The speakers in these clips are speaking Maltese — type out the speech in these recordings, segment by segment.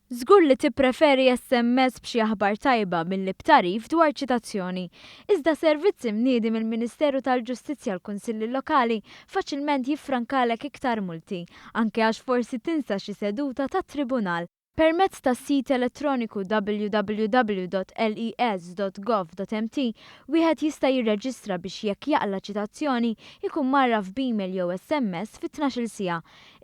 Żgur li tippreferi SMS b'xi aħbar tajba milli b'tagħrif dwar ċitazzjoni. Iżda servizz imniedi mill-Ministeru tal-Ġustizzja l-Kunsilli Lokali faċilment jiffrankalek iktar multi, anke għax forsi tinsa xi seduta tat-tribunal. Permezz tas-sit elettroniku www.les.gov.mt wieħed jista' jirreġistra biex jekk jaqla' ċitazzjoni jkun mgħarraf b'email jew SMS fi 12-il siegħa.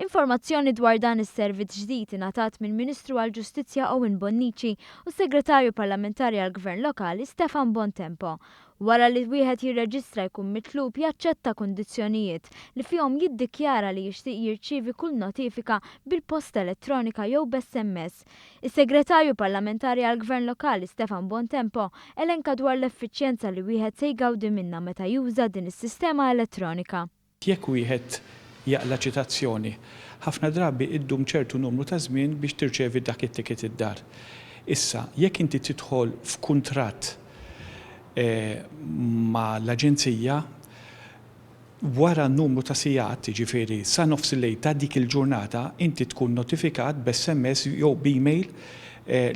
Informazzjoni dwar dan is-servizz ġdid ingħatat mill-Ministru għall-Ġustizzja Owen Bonnici u s-Segretarju Parlamentari għall-Gvern Lokali Stefan Bontempo. Wara li wieħed jirreġistra jkun mitlub jaċċetta kundizzjonijiet li fihom jiddikjara li jixtieq jirċievi kull notifika bil-posta elettronika jew b'SMS. Is-Segretarju Parlamentari għall-Gvern Lokali Stefan Bontempo elenka dwar l-effiċjenza li wieħed se jgawdi minnha meta juża din is-sistema elettronika. Jekk wieħed jaqla' ċitazzjoni, ħafna drabi iddum ċertu numru ta' żmien biex tirċevi dak it-ticket id-dar. Issa, jekk inti tidħol f'kuntratt ma' l-aġenzija, wara numru ta' sigħat, jiġifieri sa nofs il-lejl ta' dik il-ġurnata, inti tkun notifikat b'SMS jew b'email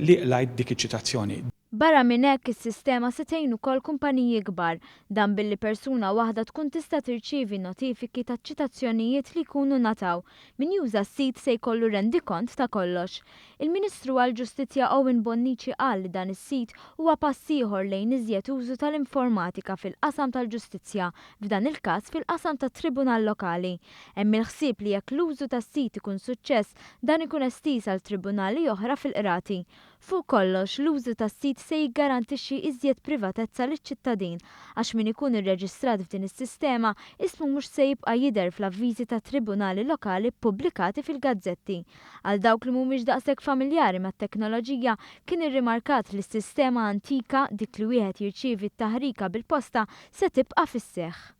li qlajt dik iċ-ċitazzjoni. Barra minn hekk, is-sistema se tgħin ukoll kumpaniji kbar. Dan billi persuna waħda tkun tista' tirċievi notifiki taċ-ċitazzjonijiet li jkunu ngħataw. Min juża s-sit se jkollu rendikont ta' kollox. Il-Ministru għall-Ġustizzja Owen Bonnici qal li dan is-sit huwa pass ieħor lejn iżjed użu tal-informatika fil-qasam tal-ġustizzja, f'dan il-każ fil-qasam tat-Tribunal Lokali. Hemm il-ħsieb li jekk l-użu tas-sit ikun suċċess, dan ikun estiż għal tribunali oħra fil-qrati. Fuq kollox, l-użu tas-sit se jiggarantixxi iżjed privatezza liċ-ċittadin għax min ikun irreġistrat f'din is-sistema ismu mhux se jibqa' jidher fl-avviżi tat-tribunali lokali ppubblikati fil-gazzetti. Għal dawk li mhumiex daqshekk familjari mat-teknoloġija, kien irrimarkat li s-sistema antika, dik li wieħed jirċievi t-taħrika bil-posta, se tibqa' fis-seħħ.